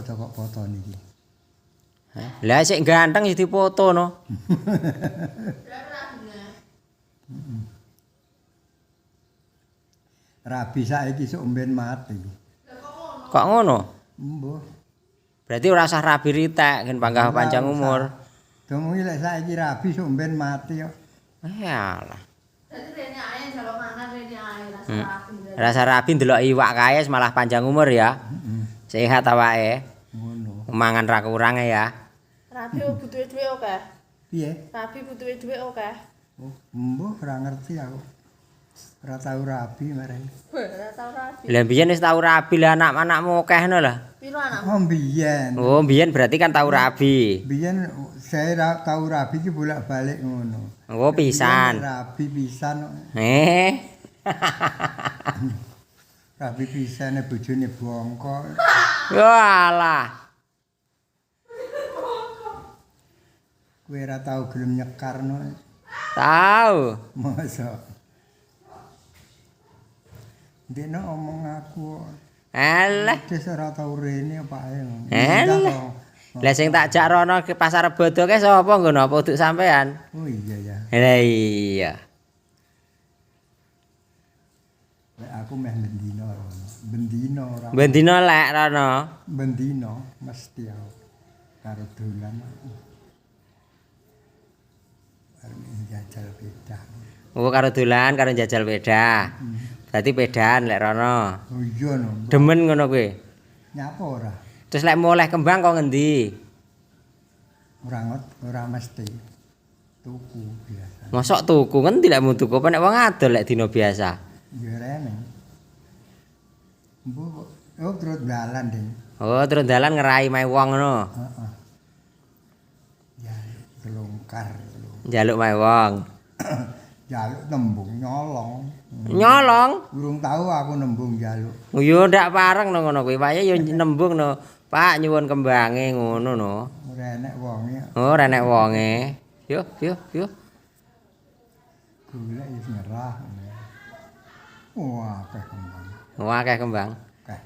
Nyapa to kok foto niki? Lah sik ganteng ya dipoto no. Rabi saiki sok mben mati. Kok ngono? Mbuh. Berarti ora usah rabi ritek gen panggah panjang umur. Domongi lek saiki rabi sok mben mati kok. Alah. Dadi rene ae njaluk mangan rene ae rasa rabi. Rasa rabi ndelok iwak kae malah panjang umur ya. Sehat awake. Ngono. Mangan ra kurang ya. Rabi butuhe dhuwit akeh. Piye? Rabi butuhe dhuwit akeh. Oh, mbuh ora ngerti aku. Ora tau rabi marang. Ora tau rabi. Lah biyen wis tau rabi lah anak-anakmu akeh ngono lah. Piro anakmu? Oh, mbiyen. Oh, biyen berarti kan tau rabi. Biyen saya tau rabi ki bolak-balik ngono. Oh, pisan. Biyen rabi pisan. Rabi pisane bojone bongkok. Walah. Kowe ora tau gelem nyekarno. Tau. Masa. Dene omong aku. Alah. Wis ora tau rene apa ae. Alah. Lah sing tak jak rono ke pasar Bodo ke sapa nggo napa uduk sampean? Oh iya ya. Lah iya. Lek aku meh bendina rono. Bendina ora. Bendina lek rono. Bendina mesti aku karo dolan. Arep njajal beda. Oh karo dolan karo njajal beda. Berarti pedan lek rono. Oh iya no. Demen ngono kuwi. Nyapa ora? Terus lek muleh kembang kok ngendi? Ora ngot, ora mesti. Tuku biasa. Mosok tuku ngendi lek mu tuku apa nek wong adol lek dina biasa? Ya rene. Mbok oh terus dalan ding. Oh, terus dalan ngerai mae wong ngono. Heeh. Ya kelongkar. Njaluk mae wong. Jaluk nembung nyolong. Nyolong? Urung tahu aku nembung jaluk. Yo ndak pareng no ngono kuwi. Pak yo nembung no. Pak nyuwun kembange ngono no. Ora enek wonge. Oh, ora enek wonge. Yo, yo, yo. Golek wis nyerah. Wah, akeh kembang. Wah, akeh kembang. Akeh.